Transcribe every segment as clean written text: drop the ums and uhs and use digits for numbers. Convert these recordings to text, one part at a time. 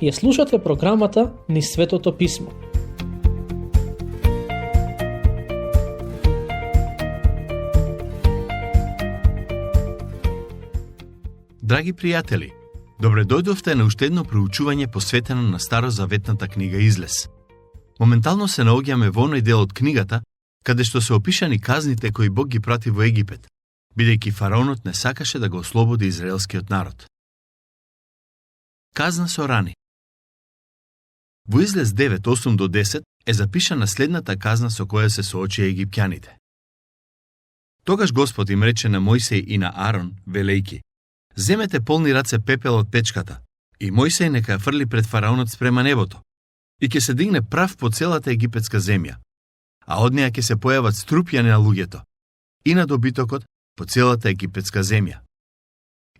Ја слушате програмата Низ Светото Писмо. Драги пријатели, добре дојдовте на уште едно проучување посветено на старозаветната книга Излез. Моментално се наоѓаме во оној дел од книгата, каде што се опишани казните кои Бог ги прати во Египет, бидејќи фараонот не сакаше да го ослободи израелскиот народ. Казна со рани. Во Излез 9:8-10 е запишана следната казна со која се соочи египтјаните. Тогаш Господ им рече на Мојсей и на Арон, велејки: земете полни раце пепел од печката, и Мојсей нека ја фрли пред фараонот спрема небото, и ќе се дигне прав по целата египетска земја, а од неја ќе се појават струпјани на луѓето и на добитокот по целата египетска земја.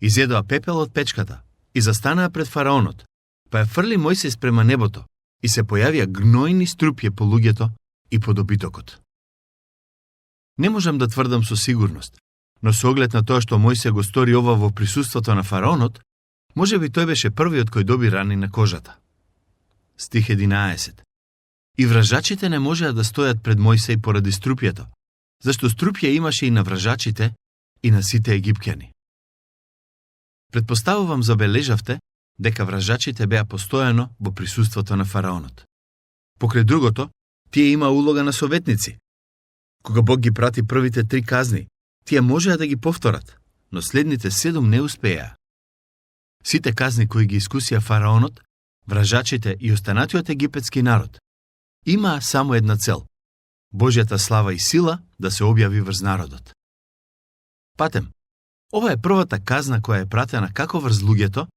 Изедоа пепел од печката и застанаа пред фараонот, па ја фрли Мојсей спрема небото и се појавија гнојни струпје по луѓето и по добитокот. Не можам да тврдам со сигурност, но со оглед на тоа што Мојсей го стори ова во присуството на фараонот, можеби тој беше првиот кој доби рани на кожата. Стих 11. И вражачите не можеа да стојат пред Мојсей поради струпјето, зашто струпја имаше и на вражачите и на сите египтјани. Предпоставувам забележавте дека вражачите беа постојано во присуството на фараонот. Покрај другото, тие има улога на советници. Кога Бог ги прати првите 3 казни, тие можеа да ги повторат, но следните 7 не успеа. Сите казни кои ги искусија фараонот, вражачите и останатиот египетски народ, имаа само една цел – Божјата слава и сила да се објави врз народот. Патем, ова е првата казна која е пратена како врз луѓето,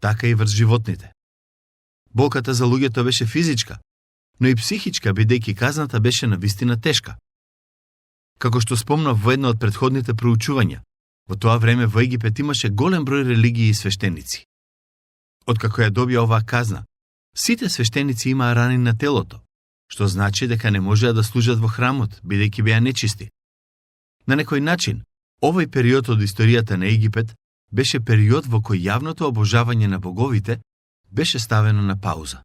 така и врз животните. Болката за луѓето беше физичка, но и психичка, бидејќи казната беше навистина тешка. Како што спомнав во едно од претходните проучувања, во тоа време во Египет имаше голем број религии и свештеници. Откако ја добија оваа казна, сите свештеници имаа рани на телото, што значи дека не можеа да служат во храмот, бидејќи беа нечисти. На некој начин, овој период од историјата на Египет беше период во кој јавното обожавање на боговите беше ставено на пауза.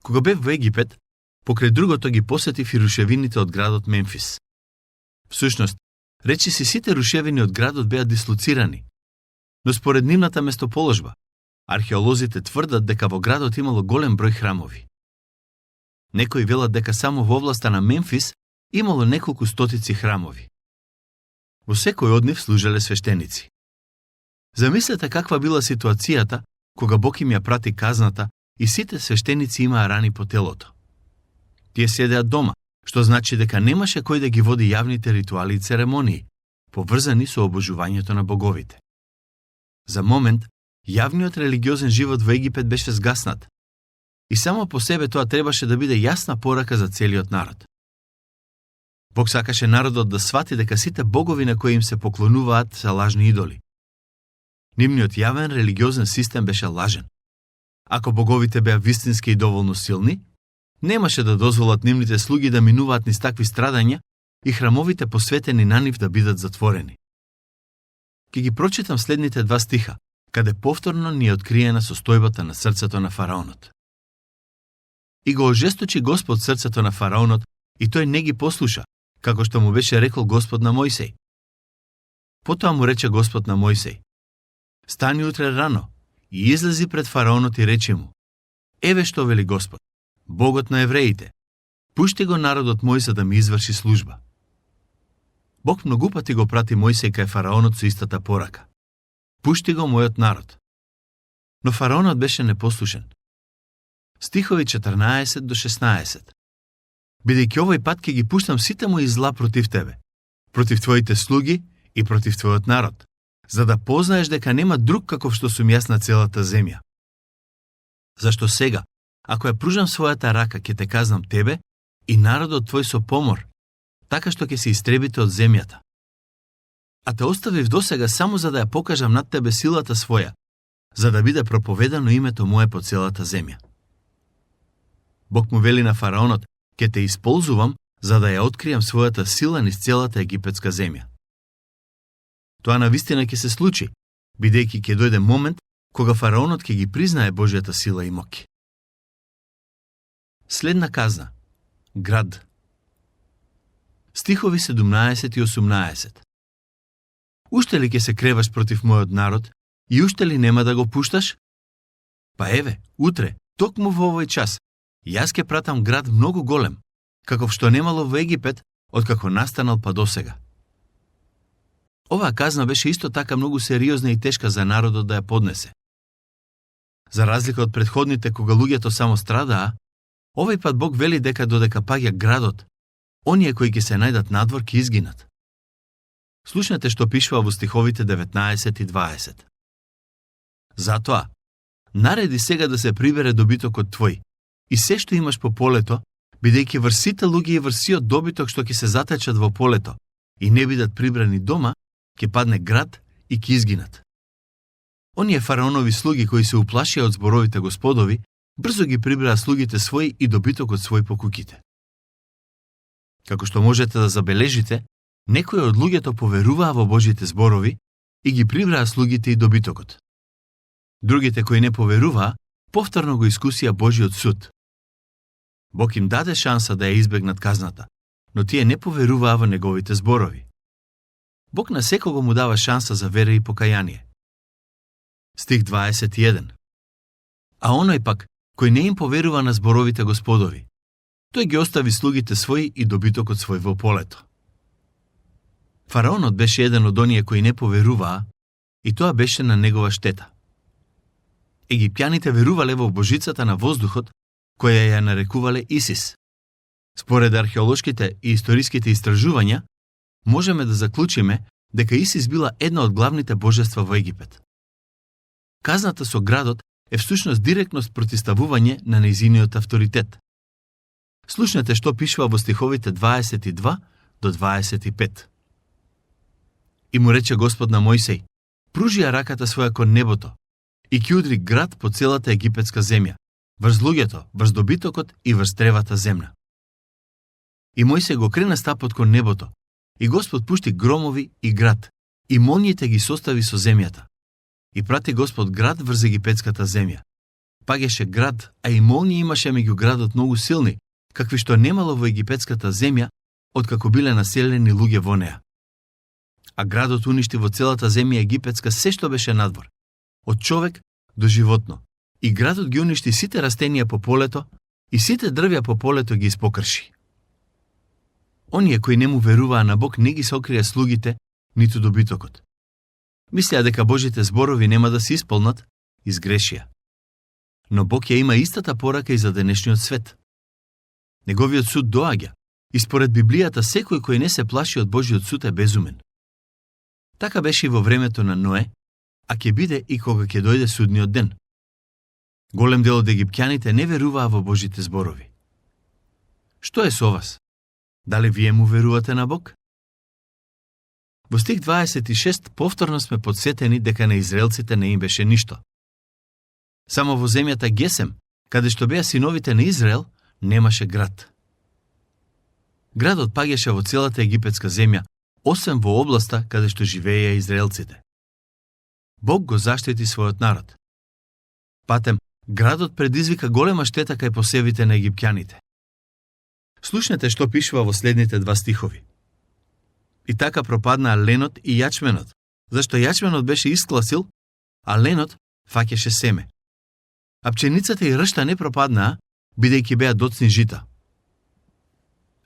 Кога бев во Египет, покрај другото ги посетив и рушевините од градот Мемфис. Всушност, речиси сите рушевини од градот беа дислоцирани, но според нивната местоположба, археолозите тврдат дека во градот имало голем број храмови. Некои велат дека само во областа на Мемфис имало неколку стотици храмови. Во секој од нив служеле свештеници. Замислете каква била ситуацијата кога Бог им ја прати казната и сите свештеници имаа рани по телото. Тие седеа дома, што значи дека немаше кој да ги води јавните ритуали и церемонии, поврзани со обожувањето на боговите. За момент, јавниот религиозен живот во Египет беше згаснат, и само по себе тоа требаше да биде јасна порака за целиот народ. Бог сакаше народот да свати дека сите богови на кои им се поклонуваат се лажни идоли. Нивниот јавен религиозен систем беше лажен. Ако боговите беа вистински и доволно силни, немаше да дозволат нивните слуги да минуваат низ такви страдања и храмовите посветени на нив да бидат затворени. Ке ги прочитам следните 2 стиха, каде повторно ни е откриена состојбата на срцето на фараонот. И го ожесточи Господ срцето на фараонот, и тој не ги послуша, како што му беше рекол Господ на Мојсей. Потоа му рече Господ на Мојсей: стани утре рано и излези пред фараонот и речи му: еве што вели Господ, Богот на евреите, пушти го народот мој за да ми изврши служба. Бог многу пати го прати Мојсей кај фараонот со истата порака: пушти го мојот народ. Но фараонот беше непослушен. Стихови 14-16. Бидејќи овој пат ќе ги пуштам сите мои зла против тебе, против твоите слуги и против твојот народ, за да познаеш дека нема друг каков што сум јас на целата земја. Зашто сега, ако ја пружам својата рака, ќе те казнам тебе и народот твој со помор, така што ќе се истребите од земјата. А те оставив досега само за да ја покажам над тебе силата своја, за да биде проповедано името мое по целата земја. Бог му вели на фараонот: ќе те исползувам за да ја откријам својата сила низ целата египетска земја. Тоа навистина ќе се случи, бидејќи ќе дојде момент кога фараонот ќе ги признае Божјата сила и моќ. Следна казна. Град. Стихови 17 и 18. Уште ли ќе се креваш против мојот народ и уште ли нема да го пушташ? Па еве, утре, токму во овој час, јас ќе пратам град многу голем, каков што немало во Египет, откако настанал па досега. Оваа казна беше исто така многу сериозна и тешка за народот да ја поднесе. За разлика од претходните кога луѓето само страдаа, овој пат Бог вели дека додека паѓа градот, оние кои ќе се најдат надвор ќе изгинат. Слушнете што пишува во стиховите 19 и 20. Затоа, нареди сега да се прибере добитокот твој и се што имаш по полето, бидејќи врз сите луѓе и врз сиот добиток што ќе се затечат во полето и не бидат прибрани дома, ќе падне град и ќе изгинат. Оние фараонови слуги кои се уплашија од зборовите господови, брзо ги прибраа слугите своји и добитокот свој по куќите. Како што можете да забележите, некои од луѓето поверуваа во Божите зборови и ги прибраа слугите и добитокот. Другите кои не поверуваа, повторно го искусија Божиот суд. Бог им даде шанса да ја избегнат казната, но тие не поверуваа во неговите зборови. Бог на секого му дава шанса за вера и покаяние. Стих 21. А оној пак, кој не им поверува на зборовите господови, тој ги остави слугите своји и добитокот свој во полето. Фараонот беше еден од оние кои не поверуваа и тоа беше на негова штета. Египтјаните верувале во божицата на воздухот, која ја нарекувале Исис. Според археолошките и историските истражувања, можеме да заклучиме дека Исис била една од главните божества во Египет. Казната со градот е всушност директно спротиставување на нејзиниот авторитет. Слушнете што пишува во стиховите 22 до 25. И му рече Господ на Мојсей, пружи ја раката своја кон небото и ќе удри град по целата египетска земја, врз луѓето, врз добитокот и врз тревата земна. И Мојсей го крена стапот кон небото, и Господ пушти громови и град, и молњите ги состави со земјата. И прати Господ град врз египетската земја. Паѓаше град, а и молњи имаше меѓу градот многу силни, какви што немало во египетската земја, откако биле населени луѓе во неа. А градот уништи во целата земја египетска се што беше надвор, од човек до животно. И градот ги уништи сите растенија по полето и сите дрвја по полето ги испокрши. Оние кои не му веруваа на Бог не ги сокрија слугите, ниту добитокот. Мислеа дека Божите зборови нема да се исполнат, изгрешија. Но Бог ја има истата порака и за денешниот свет. Неговиот суд доаѓа, и според Библијата секој кој не се плаши од Божиот суд е безумен. Така беше и во времето на Ное, а ќе биде и кога ќе дојде судниот ден. Голем дел од египтјаните не веруваа во Божите зборови. Што е со вас? Дали вие му верувате на Бог? Во стих 26 повторно сме подсетени дека на израелците не им беше ништо. Само во земјата Гесем, каде што беа синовите на Израел, немаше град. Градот паѓаше во целата египетска земја, освен во областа каде што живееја израелците. Бог го заштити својот народ. Патем, градот предизвика голема штета кај посевите на египтјаните. Слушнете што пишува во следните два стихови. И така пропаднаа ленот и јачменот, зашто јачменот беше искласил, а ленот фаќаше семе. А пченицата и ршта не пропаднаа, бидејќи беа доцни жита.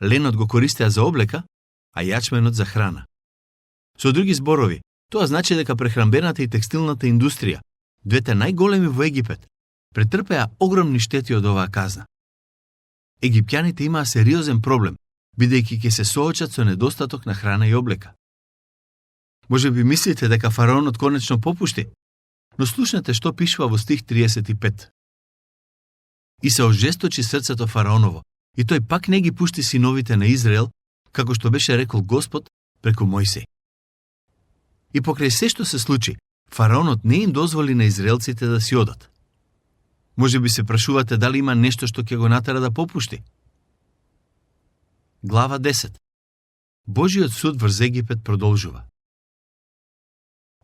Ленот го користеа за облека, а јачменот за храна. Со други зборови, тоа значи дека прехранбената и текстилната индустрија, двете најголеми во Египет, претрпеа огромни штети од оваа казна. Египтјаните имаа сериозен проблем, бидејќи ќе се соочат со недостаток на храна и облека. Може би мислите дека фараонот конечно попушти, но слушнете што пишува во стих 35. И се ожесточи срцето фараоново, и тој пак не ги пушти синовите на Израел, како што беше рекол Господ преку Мојсей. И покрај се што се случи, фараонот не им дозволи на израелците да си одат. Може би се прашувате дали има нешто што ќе го натера да попушти. Глава 10. Божиот суд врз Египет продолжува.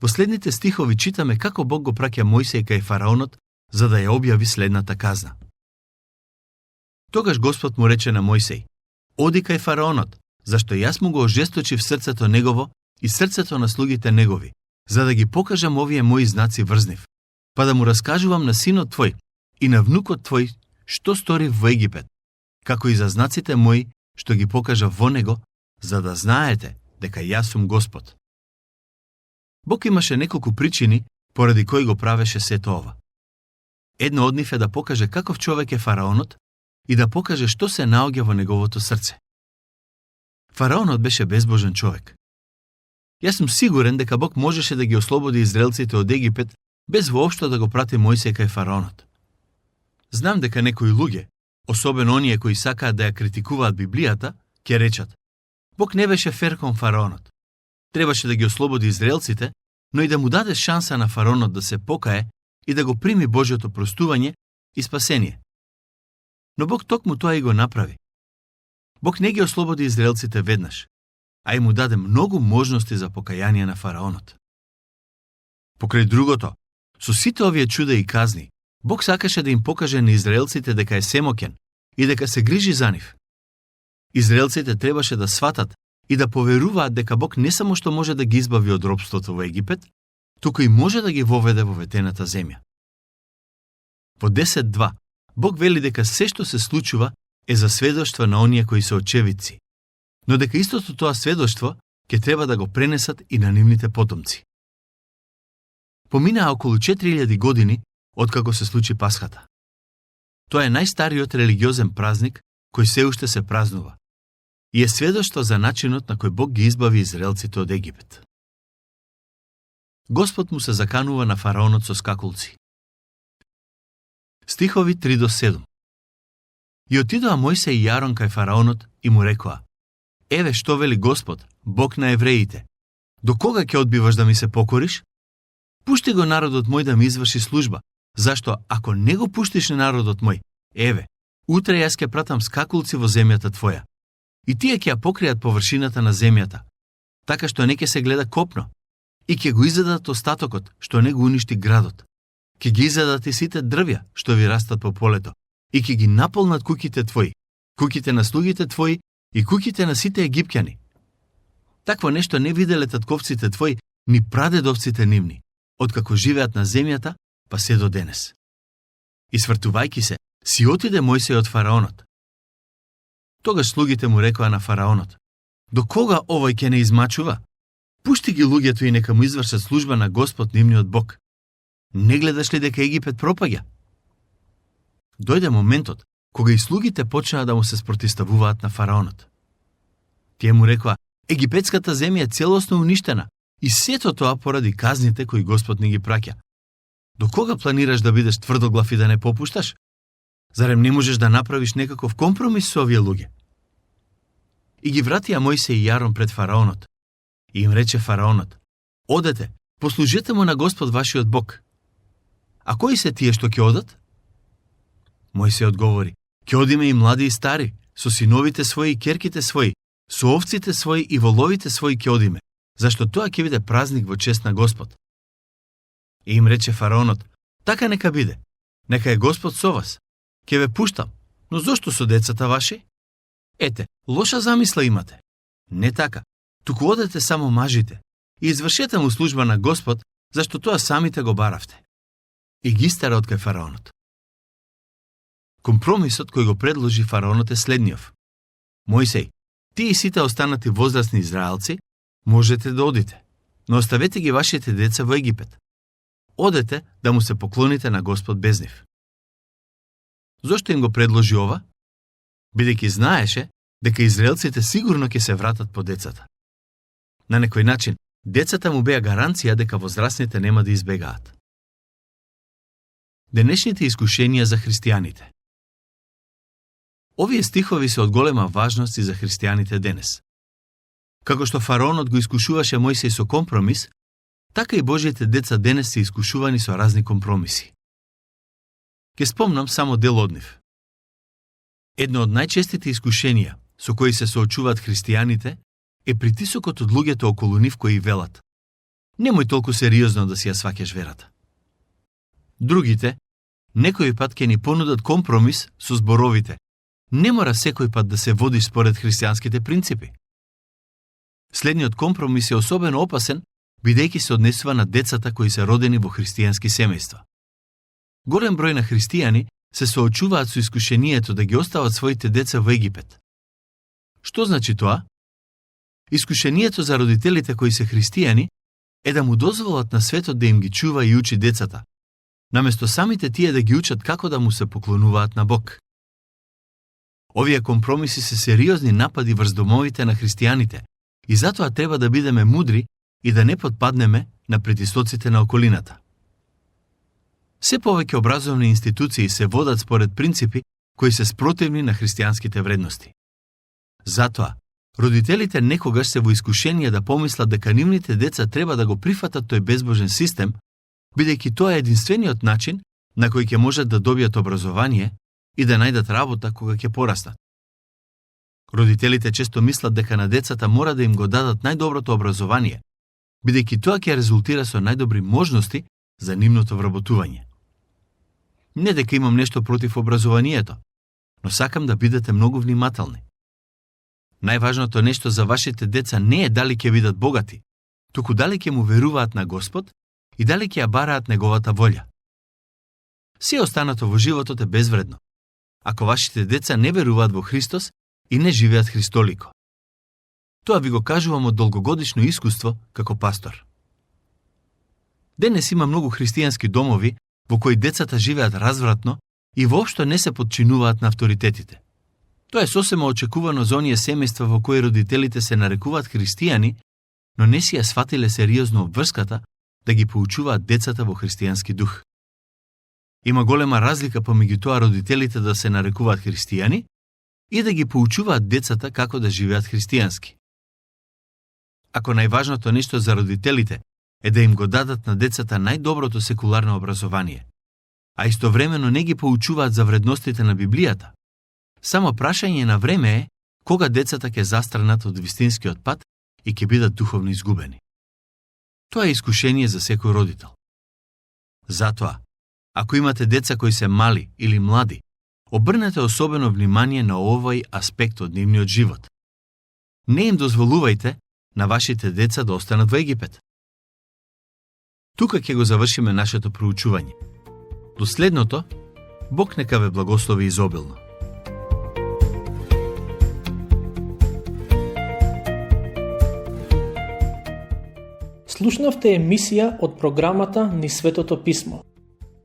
Во следните стихови читаме како Бог го праќа Мојсеј кај фараонот за да ја објави следната казна. Тогаш Господ му рече на Мојсеј: Оди кај фараонот, зашто јас му го ожесточив срцето негово и срцето на слугите негови, за да ги покажам овие мои знаци врз нив, па да му раскажувам на синот твој и на внукот твој што стори во Египет, како и за знаците мои што ги покажа во него, за да знаете дека јас сум Господ. Бог имаше неколку причини поради кои го правеше сето ова. Една од нив е да покаже каков човек е фараонот и да покаже што се наоѓа во неговото срце. Фараонот беше безбожен човек. Јас сум сигурен дека Бог можеше да ги ослободи израелците од Египет без воопшто да го прати Мојсеј кај фараонот. Знам дека некои луѓе, особено оние кои сакаат да ја критикуваат Библијата, ќе речат: Бог не беше фер кон фараонот. Требаше да ги ослободи израелците, но и да му даде шанса на фараонот да се покае и да го прими Божјото простување и спасение. Но Бог токму тоа и го направи. Бог не ги ослободи израелците веднаш, а и му даде многу можности за покаяние на фараонот. Покрај другото, со сите овие чуда и казни, Бог сакаше да им покаже на израелците дека е семоќен и дека се грижи за нив. Израелците требаше да сватат и да поверуваат дека Бог не само што може да ги избави од робството во Египет, туку и може да ги воведе во ветената земја. Во 10.2 Бог вели дека се што се случува е за сведоштво на оние кои се очевидци, но дека истото тоа сведоштво ќе треба да го пренесат и на нивните потомци. Поминаа околу 4000 години откако се случи Пасхата. Тоа е најстариот религиозен празник кој се уште се празнува и е сведоштво за начинот на кој Бог ги избави израелците од Египет. Господ му се заканува на фараонот со скакулци. Стихови 3-7. И отидоа Мојсеј и Јарон кај фараонот и му рекоа: Еве што вели Господ, Бог на евреите, до кога ќе одбиваш да ми се покориш? Пушти го народот мој да ми изврши служба, зашто ако не го пуштиш на народот мој, еве, утре јас ќе пратам скакулци во земјата твоја. И тие ќе ја покријат површината на земјата, така што не ќе се гледа копно, и ќе го изедат остатокот, што не го уништи градот. Ќе ги изедат и сите дрвја, што ви растат по полето, и ќе ги наполнат куќите твои, куќите на слугите твои и куќите на сите египќани. Такво нешто не виделе татковците твои, ни прадедовците нивни, откако живеат на земјата, па се до денес. И свртувајки се, си отиде Мојсеј од фараонот. Тогаш слугите му рекоа на фараонот: До кога овој ќе не измачува? Пушти ги луѓето и нека му извршат служба на Господ нивниот Бог. Не гледаш ли дека Египет пропаѓа? Дојде моментот кога и слугите почнаа да му се спротивставуваат на фараонот. Тие му рекоа: Египетската земја е целосно уништена и сето тоа поради казните кои Господ ни ги праќа. До кога планираш да бидеш тврдоглав и да не попушташ? Зарем не можеш да направиш некаков компромис со овие луѓе? И ги вратија Мојсеј и Јарон пред фараонот. И им рече фараонот: Одете, послужете му на Господ вашиот Бог. А кои се тие што ќе одат? Мојсеј одговори: Ќе одиме и млади и стари, со синовите своји и ќерките своји, со овците своји и воловите своји ќе одиме, зашто тоа ќе биде празник во чест на Господ. И им рече фараонот: Така нека биде, нека е Господ со вас. Ќе ве пуштам, но зошто со децата ваши? Ете, лоша замисла имате. Не така, туку одете само мажите и извршете му служба на Господ, зашто тоа самите го баравте. И ги стара од кај фараонот. Компромисот кој го предложи фараонот е следниот: Мојсеј, ти и сите останати возрастни израелци можете да одите, но оставете ги вашите деца во Египет. Одете да му се поклоните на Господ без нив. Зошто им го предложи ова? Бидејќи знаеше дека израелците сигурно ќе се вратат по децата. На некој начин, децата му беа гаранција дека возрастните нема да избегаат. Денешните искушенија за христијаните. Овие стихови се од голема важност и за христијаните денес. Како што фараонот го искушуваше Мојсеј со компромис, така и Божјите деца денес се искушувани со разни компромиси. Ке спомнам само дел од нив. Едно од најчестите искушенија со кои се соочуваат христијаните е притисокот од луѓето околу нив кои велат: Немој толку сериозно да си ја сваќаш верата. Другите, некој пат ќе ни понудат компромис со зборовите. Не мора секој пат да се води според христијанските принципи. Следниот компромис е особено опасен, бидејќи се однесува на децата кои се родени во христијански семејства. Голем број на христијани се соочуваат со искушението да ги остават своите деца во Египет. Што значи тоа? Искушението за родителите кои се христијани е да му дозволат на светот да им ги чува и учи децата, наместо самите тие да ги учат како да му се поклонуваат на Бог. Овие компромиси се сериозни напади врз домовите на христијаните и затоа треба да бидеме мудри и да не потпаднеме на притисоците на околината. Се повеќе образовни институции се водат според принципи кои се спротивни на христијанските вредности. Затоа, родителите некогаш се во искушение да помислат дека нивните деца треба да го прифатат тој безбожен систем, бидејќи тоа е единствениот начин на кој ќе можат да добијат образование и да најдат работа кога ќе пораснат. Родителите често мислат дека на децата мора да им го дадат најдоброто образование, бидејќи тоа ќе резултира со најдобри можности за нивното вработување. Не дека имам нешто против образованието, но сакам да бидете многу внимателни. Најважното нешто за вашите деца не е дали ќе бидат богати, туку дали ќе му веруваат на Господ и дали ќе ја бараат неговата волја. Се останато во животот е безвредно, ако вашите деца не веруваат во Христос и не живеат христолико. Тоа ви го кажувам од долгогодишно искуство како пастор. Денес има многу христијански домови во кои децата живеат развратно и воопшто не се подчинуваат на авторитетите. Тоа е сосема очекувано за оние семејства во кои родителите се нарекуваат христијани, но не си ја сватиле сериозно обврската да ги поучуваат децата во христијански дух. Има голема разлика помеѓу тоа родителите да се нарекуваат христијани и да ги поучуваат децата како да живеат христијански. Ако најважното нешто за родителите е да им го дадат на децата најдоброто секуларно образование, а истовремено не ги поучуваат за вредностите на Библијата, само прашање на време е кога децата ќе застранат од вистинскиот пат и ќе бидат духовно изгубени. Тоа е искушение за секој родител. Затоа, ако имате деца кои се мали или млади, обрнете особено внимание на овој аспект од нивниот живот. Не им дозволувајте на вашите деца да останат во Египет. Тука ќе го завршиме нашето проучување. До следното, Бог нека ве благослови изобилно. Слушнавте емисија од програмата Низ Светото Писмо.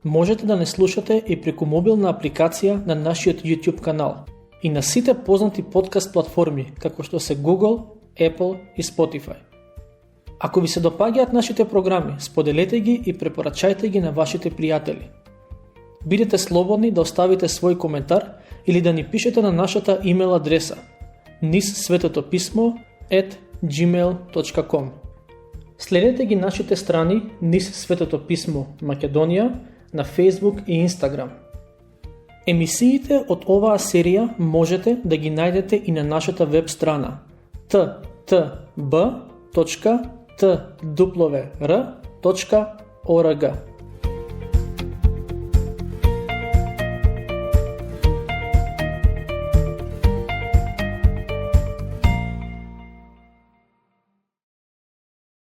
Можете да не слушате и преку мобилна апликација на нашиот YouTube канал и на сите познати подкаст платформи, како што се Google, Apple и Spotify. Ако ви се допаѓаат нашите програми, споделете ги и препорачајте ги на вашите пријатели. Бидете слободни да оставите свој коментар или да ни пишете на нашата имейл адреса nizsvetopismo@gmail.com. Следете ги нашите страни Низ Светото Писмо Македонија на Facebook и Instagram. Емисиите од оваа серија можете да ги најдете и на нашата веб страна ttb.twr.org.